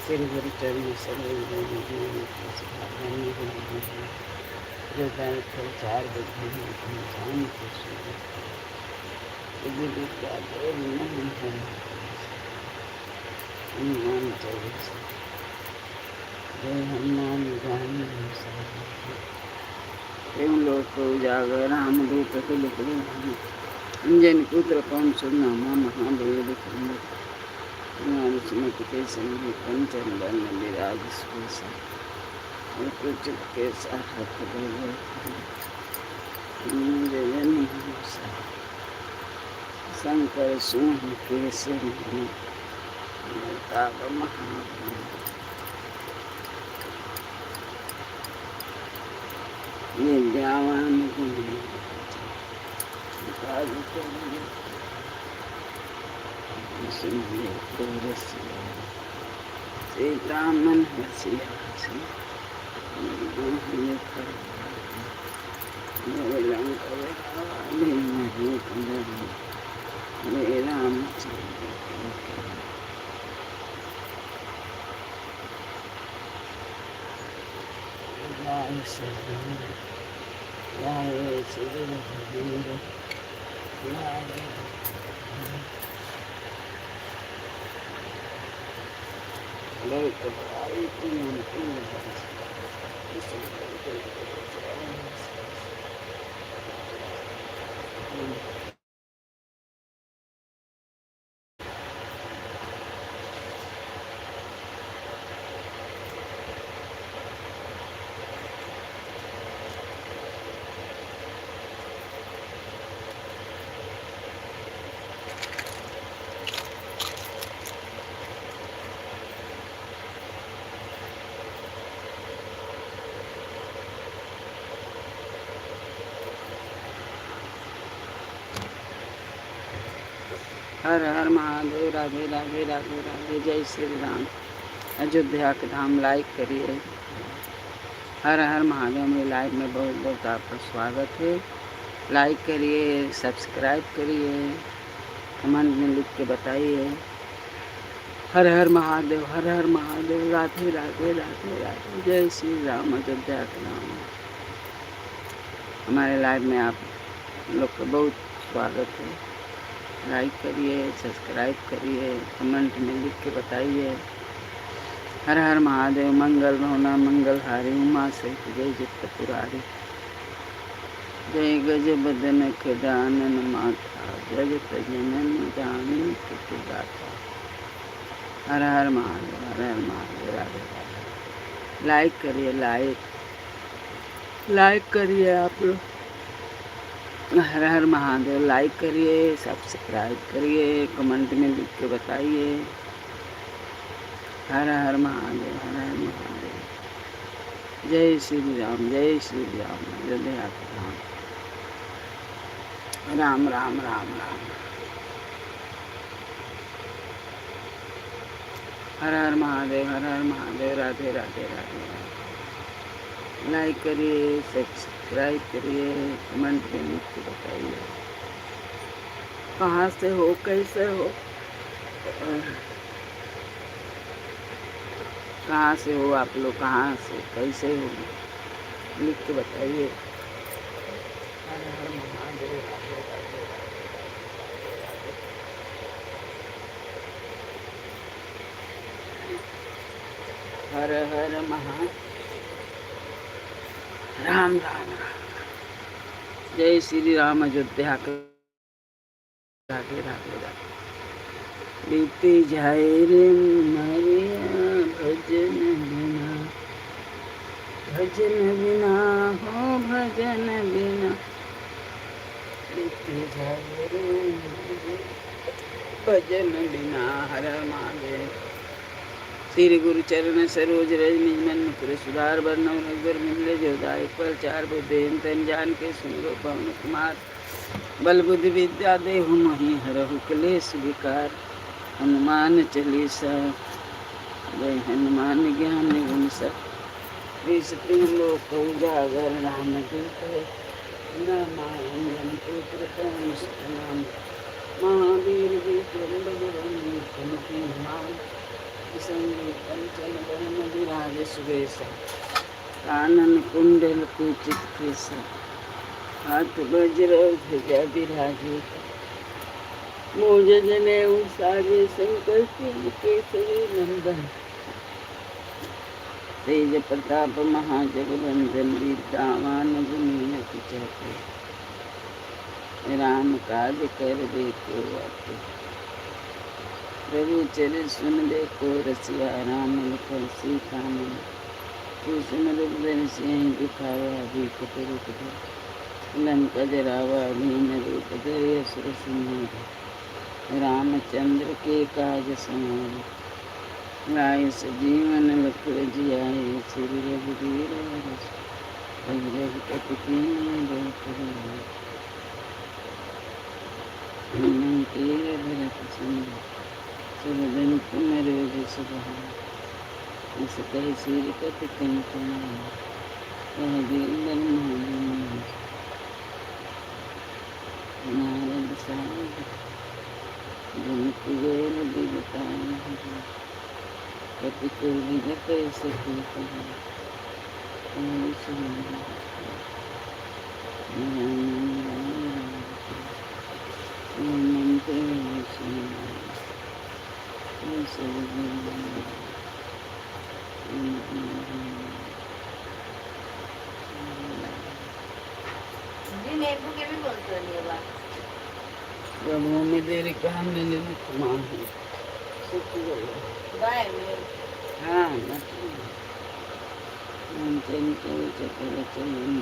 श्री गुरु चरण सरोज चार हनुमान चालीसा। जय हनुमान ज्ञान। प्रेम लोक उजागर रामदूत तुलित अंजन पुत्र पवन सुनामा महावीर सुमति के संगी कंचन बन विराज सुसा के साथ शंकर सुन केसरी विद्यावान गुणी सीतामन राम हर हर महादेव। राधे राधे राधे राधे। जय श्री राम। अयोध्या के धाम लाइक करिए। हर हर महादेव। मेरे लाइव में बहुत बहुत आपका स्वागत है। लाइक करिए, सब्सक्राइब करिए, कमेंट में लिख के बताइए। हर हर महादेव, हर हर महादेव। राधे राधे राधे राधे। जय श्री राम। अयोध्या के धाम हमारे लाइव में आप लोग का बहुत स्वागत है। लाइक करिए, सब्सक्राइब करिए, कमेंट में लिख के बताइए। हर हर महादेव। मंगल भवना मंगलहारी उमा सहित जय जितपुरारी। जय गज बदन खदानन माथा जगत जनन जानी गाथा। हर हर महादेव, हर हर महादेव। राधे राधे। लाइक करिए, लाइक लाइक करिए आप लोग। हर हर महादेव। लाइक करिए, सब्सक्राइब करिए, कमेंट में लिख के बताइए। हर हर महादेव, हर हर महादेव। जय श्री राम, जय श्री राम। अयोध्या धाम। राम राम राम राम। हर हर महादेव, हर हर महादेव। राधे राधे राधे राधे। लाइक करिए, सब्सक्राइब करिए, कमेंट में लिख के बताइए कहाँ से हो, कैसे हो, कहाँ से हो आप लोग, कहाँ से कैसे हो, लिख के बताइए। हर हर महादेव। राधे राधे राधे हर हर महा राम राम राम। जय श्री राम। अयोध्या के राधे राधे राधे। बीती जाए रे मरिया भजन बिना, भजन बिना हो भजन बिना। बीती जाए रे भजन बिना। हर महादेव। श्री गुरु चरण सरोज रज निज मन मुकुर सुधार बरनउँ रघुबर मिले जोदाय पर चार बुद्धि तन जान के सुमिरो पवन कुमार। बल बुद्धि विद्या देहु मोहि हरहु क्लेश विकार। हनुमान चालीसा। जय हनुमान ज्ञान गुण सर लोक उजागर राम दूत पुत्र पवन सुत नाम। महावीर विक्रम बजरंगी मान। कंचन बरन विराज सुबेसा, कानन कुंडल कुचित केसा, हाथ वज्र ध्वजा विराजे, मूज जनेऊ साजे, शंकर केसरी नंदन, तेज प्रताप महाजगवंदन, विद्यावान गुणी अति चतुर, राम काज करबे को आतुर। प्रभु चरित सुनबे को रसिया, राम लखन सीता मन, सूक्ष्म रूप धरि सियहि दिखावा, बिकट रूप धरि लंका जरावा, भीम रूप धरि असुर संहारा, रामचंद्र के काज संवारा, लाए सजीवन लखन जियाए, श्री रघुबीर रघुपति कीन्ही बहुत बड़ाई, तेरे भरत सिंह सब दिन तुम रोज सुबह, इस कही सिरकत कंठ कह दिल नारद सारद जनक गैर दिगताय, कपि कोविद कैसे मंत्र। प्रभु में देरी काम मिले हाँ चंचल चपल चलन।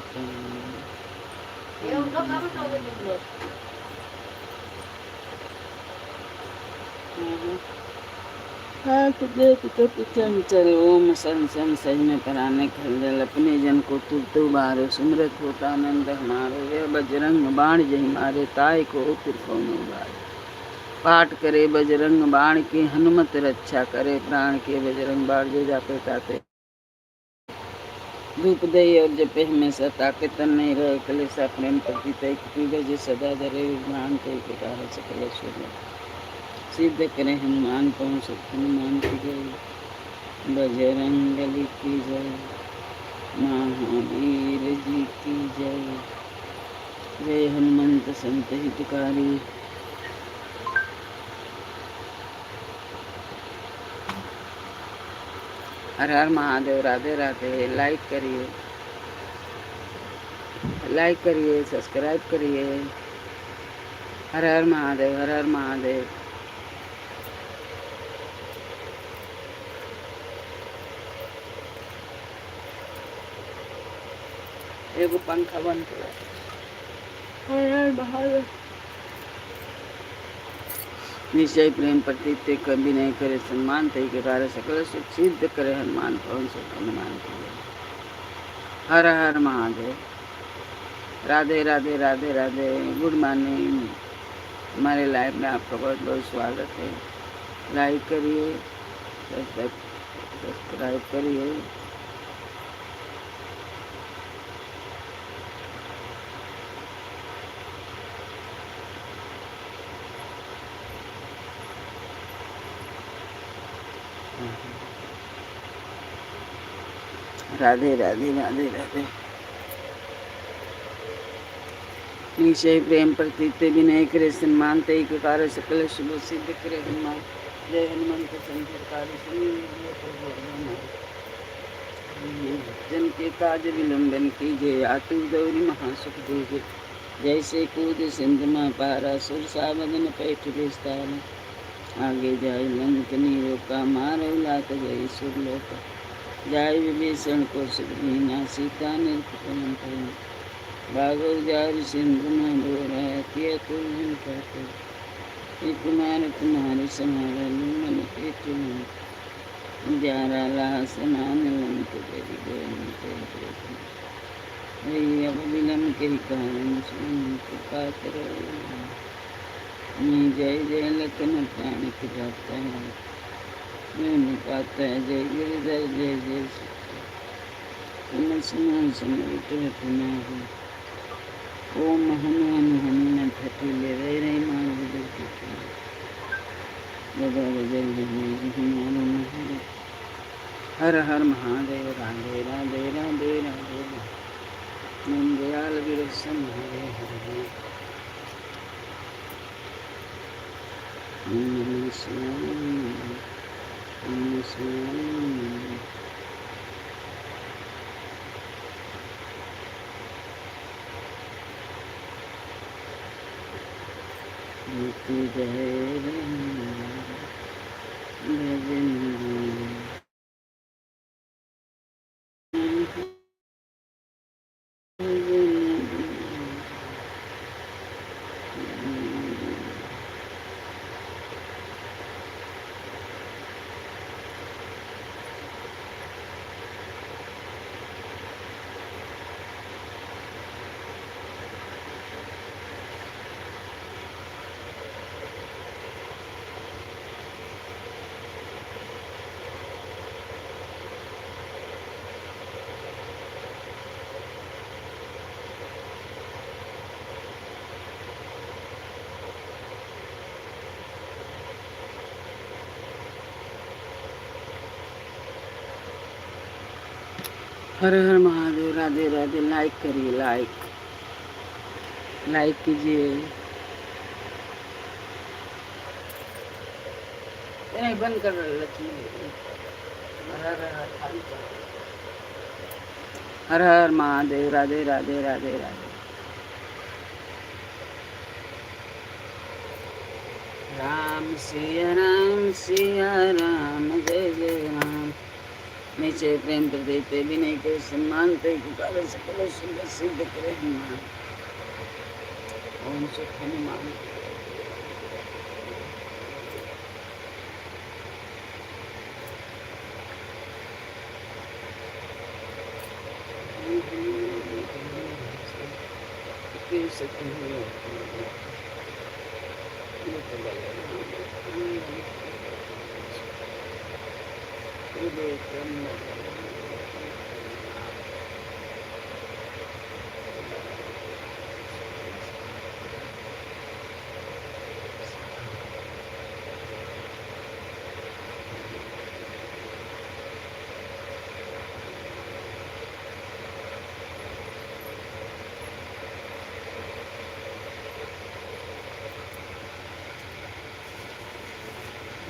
चंचल ओम सन सन सज में पराने खलदल, अपने जन को तुरत उबारो, सुमरत होता आनंद हमारो, यह बजरंग बाण जहि मारे, ताय को फिर कौन उबारे। पाठ करे बजरंग बाण के, हनुमत रक्षा करे प्राण के, बजरंग बाण जो जापे ताते धूप दे और जपे हमेशा, ताके तन नहीं रहे कलेसा, प्रेम प्रति तय बजे सदा धरे विमान कई प्रकार सकल ऐश्वर्य सिद्ध करे हनुमान पहुँच हनुमान की जय, बजरंग बली की जय, महावीर जी की जय, जय हनुमंत संत हितकारी। हर हर महादेव। राधे राधे। लाइक करिए, लाइक करिए, सब्सक्राइब करिए। हर हर महादेव, हर हर महादेव। एगो पंखा बंद कर। हर हर महादेव। निश्चय प्रेम प्रतीत कभी नहीं करे सम्मान, तय के कार्य सकल सुख सिद्ध करे हनुमान पवन सुख हनुमान की जय। हर हर महादेव। राधे राधे राधे राधे। Good morning. हमारे लाइव में आपका बहुत बहुत स्वागत है। लाइक करिए, सब्सक्राइब करिए। राधे राधे राधे राधे। निश्चय प्रेम प्रतीत विनय करे सम्मान, तय के कार्य सकल शुभ सिद्ध करे हनुमान। जय हनुमंत संतकारी जन के काज विलंबन कीजे, आतु गौरी महासुख दीजे। जैसे कूद सिंध मा पारा, सुर सावदन पैठ विस्तार। आगे जाय लंक नीरोका, मारो लात जय सुरलोका। जाय विभीषण को सुख दीना, सीता निरपन बागो जार सिंधु में डोरा, किया तुम कहते कुमार तुम्हारे समारा मन पेट जारा ला समान लंक जरि गए। अब विलम्ब के कारण कृपा करो। जय जय लखन प्राण की जाता है, मैं पाता है। जय गिरिधर जय जय सुमन समृत तुम्हारी। ओम हनुमान हनुमान फटीले रे रे मार। हर हर महादेव राधे राधे राधे राधे। नंदयाल वीरसम हरे हरे। ओम नमः शिवाय, ओम नमः शिवाय। जय भजन। हर हर महादेव राधे राधे। लाइक करिए, लाइक लाइक कीजिए। नहीं बंद कर लक्ष्मी। हर हर हर हर महादेव राधे राधे राधे राधे। राम सिया राम जय जय राम। नीचे प्रेम प्रदीते विनय के सम्मान ते पुकारे सकल सुंदर सिद्ध करे हनुमान। ओम सुख हनुमान।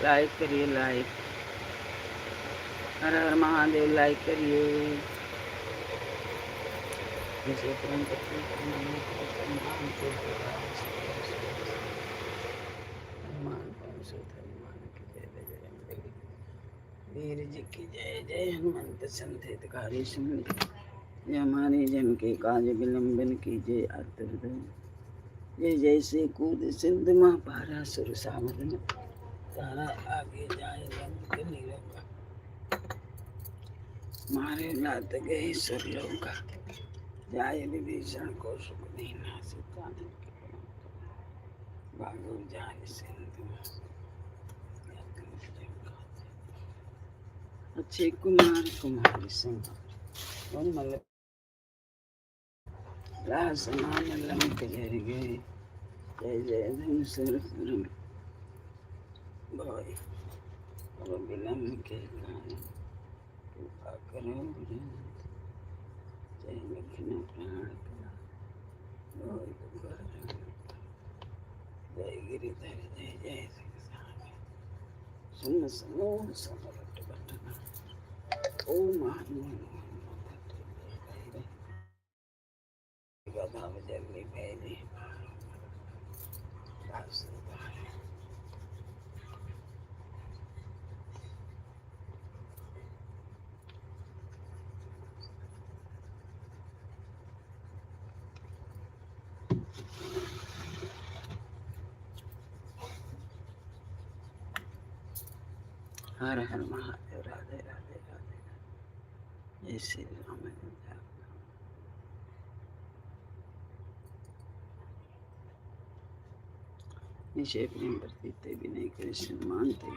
लाइक करिए, लाइक। हर हर महादेव लाइक करिए। वीर जी की जय जय। हनुमंत संत हितकारी सुन हमारे जन के काज विलंबन कीजिए आतुर। जय जैसे कूद सिंध माँ पारा सुर सामन तारा आगे जाए लंक नीलों मारे लात गए सुरलों का। जाय विभीषण को सुख दीना सीता भागो जाय सिंधु। अच्छे कुमार कुमारी सिंह रास मान लंक जर गए। जय जय धन सुर भाई अब विलम्ब के कारण कृपा करो। जय लखन प्राण जय गिरिधर जय जय सुन समूह समरट बटना ओम गधा जल्दी पहले। हर हर महादेव राधे राधे राधे राधे। जय श्री राम। निश्चय प्रेम प्रतीत विनय कृष्ण मानते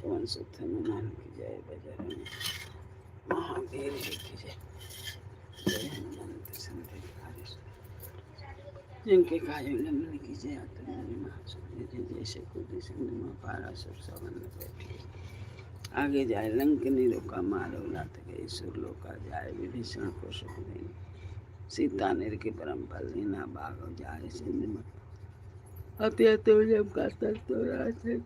पवन सुत हनुमान की जय। बजरंग महावीर जी की जय। जय हनुमंत संत। जिनके काज विलम्ब कीजिए जैसे पारा सुर सवन बैठे आगे जाए लंक निरोका मारो लात गए सुरलोका जाए विभीषण को सुख देने सीता निर के परम पल लीना बाघ जाए सिंध में अति अतुल्यम का तत्व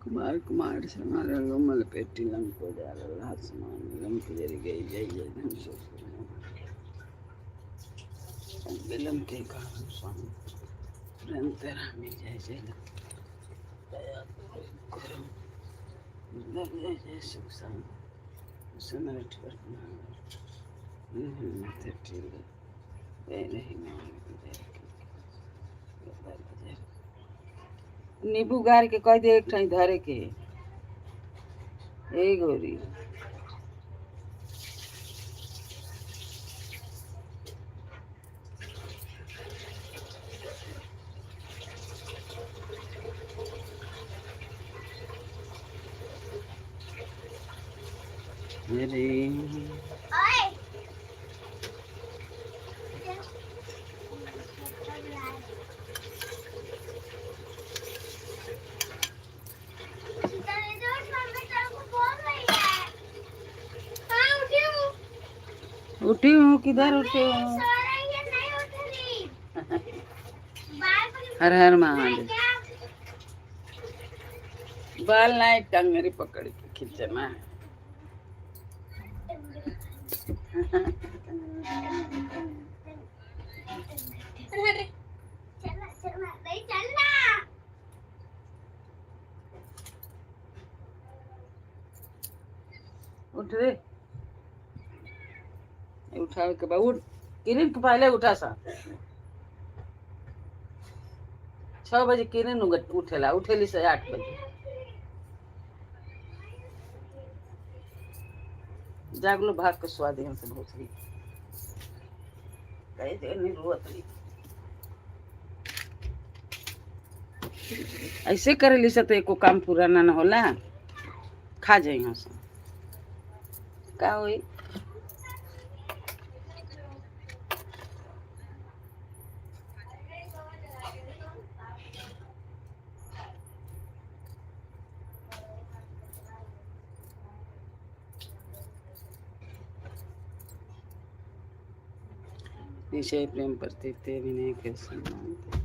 कुमार कुमार समार लोमल पेटी लंक को जा लात समान लंक जर गई जय जय धन सुख विलम्ब के कारण स्वामी निरंतर जय जय दया करो जय जय सुख नींबू गार के कह दे एक ठाई धरे के ए गोरी। अरे उठी हूँ, किधर उठे हूँ? हर हर महादेव। बाल ना टंगरी पकड़ के खींचना है। उठ रे, उठा के बाद उठ। किरण के पहले उठा सा 6 बजे किरण उठेला, उठेली से 8 बजे। जागलो भाग के स्वाद यहाँ से बहुत रही नहीं रोत रही। ऐसे करेली से तो एको काम पूरा ना होला, खा जाए यहाँ से का होई। निश्चय प्रेम प्रतीत विनय के सम्मान।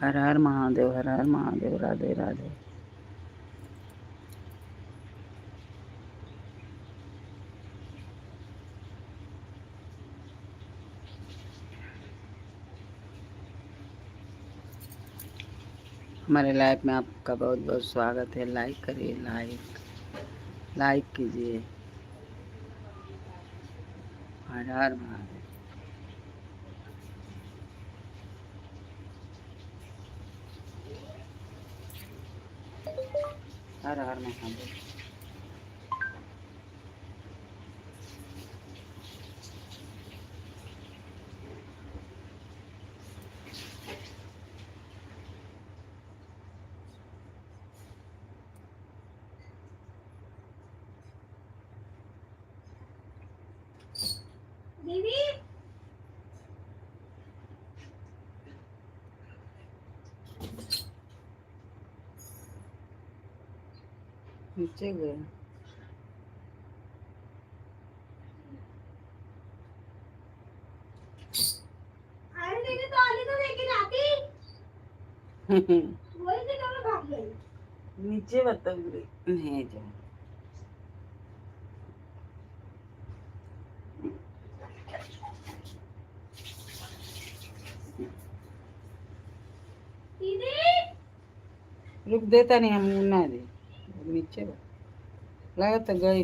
हर हर महादेव, हर हर महादेव, राधे राधे। हमारे लाइव में आपका बहुत बहुत स्वागत है। लाइक करिए, लाइक लाइक कीजिए। हर हर महादेव। हर हर महादेव। दीदी। नीचे गए। अरे दीदी, तो आली तो लेके जाती। वही से कब भाग गई। नीचे बताऊंगी नहीं जा। दीदी। रुक, देता नहीं हम ना दे। नीचे बा लगा तो गई।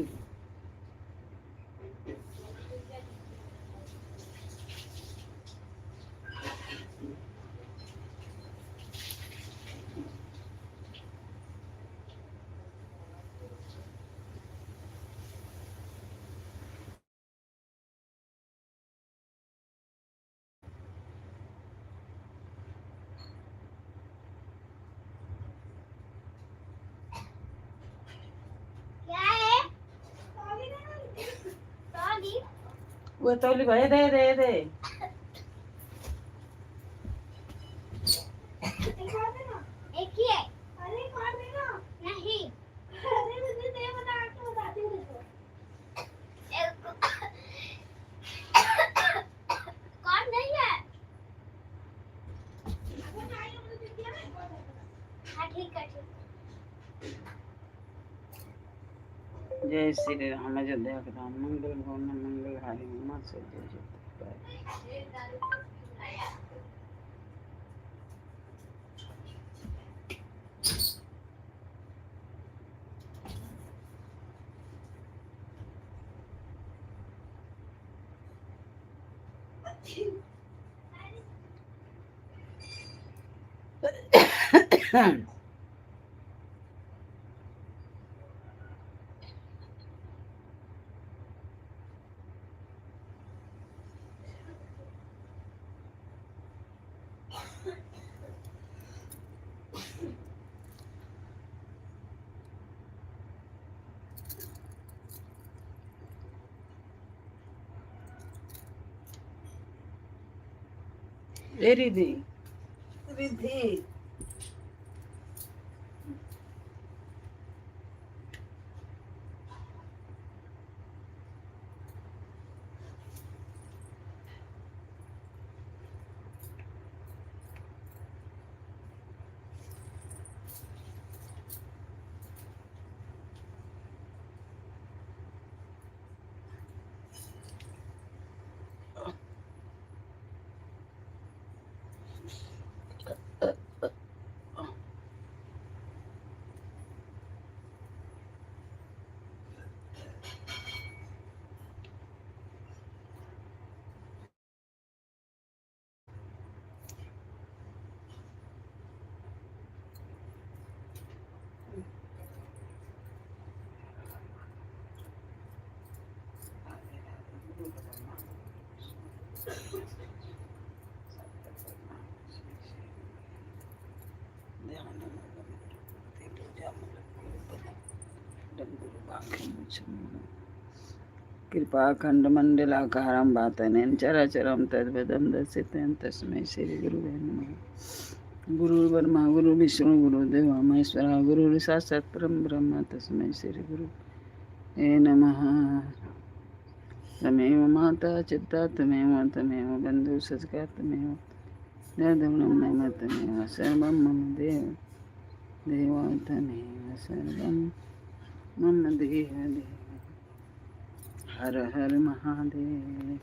क्या है? तौली ना, तौली। वो तौली भाई दे दे दे। एक और देना। एक ही है। अरे एक और देना। नहीं, अरे मुझे दे, बता के बताती हूँ देखो। कौन नहीं है? हाँ ठीक है, ठीक। जय श्री राम, अयोध्या के राम, मंगल भवन मंगल हारी उमा से जय जय। ए रिधि, रिधि। कृपाखंड मंडलाकारं वातनेन चराचरं तद्वदं दर्शितं तस्मै श्रीगुरुवे नमः। गुरु ब्रह्मा गुरु विष्णु गुरुदेव महेश्वर गुरु साक्षात् परम ब्रह्म तस्मै श्री गुरु ए नमः। तमेव माता चित्ता तमेव तमेव बन्धु सखा तमेव तद्ब्रह्म तमेव सर्वं मम देव देव तमेव सर्वं मम देव देव। हर हर महादेव।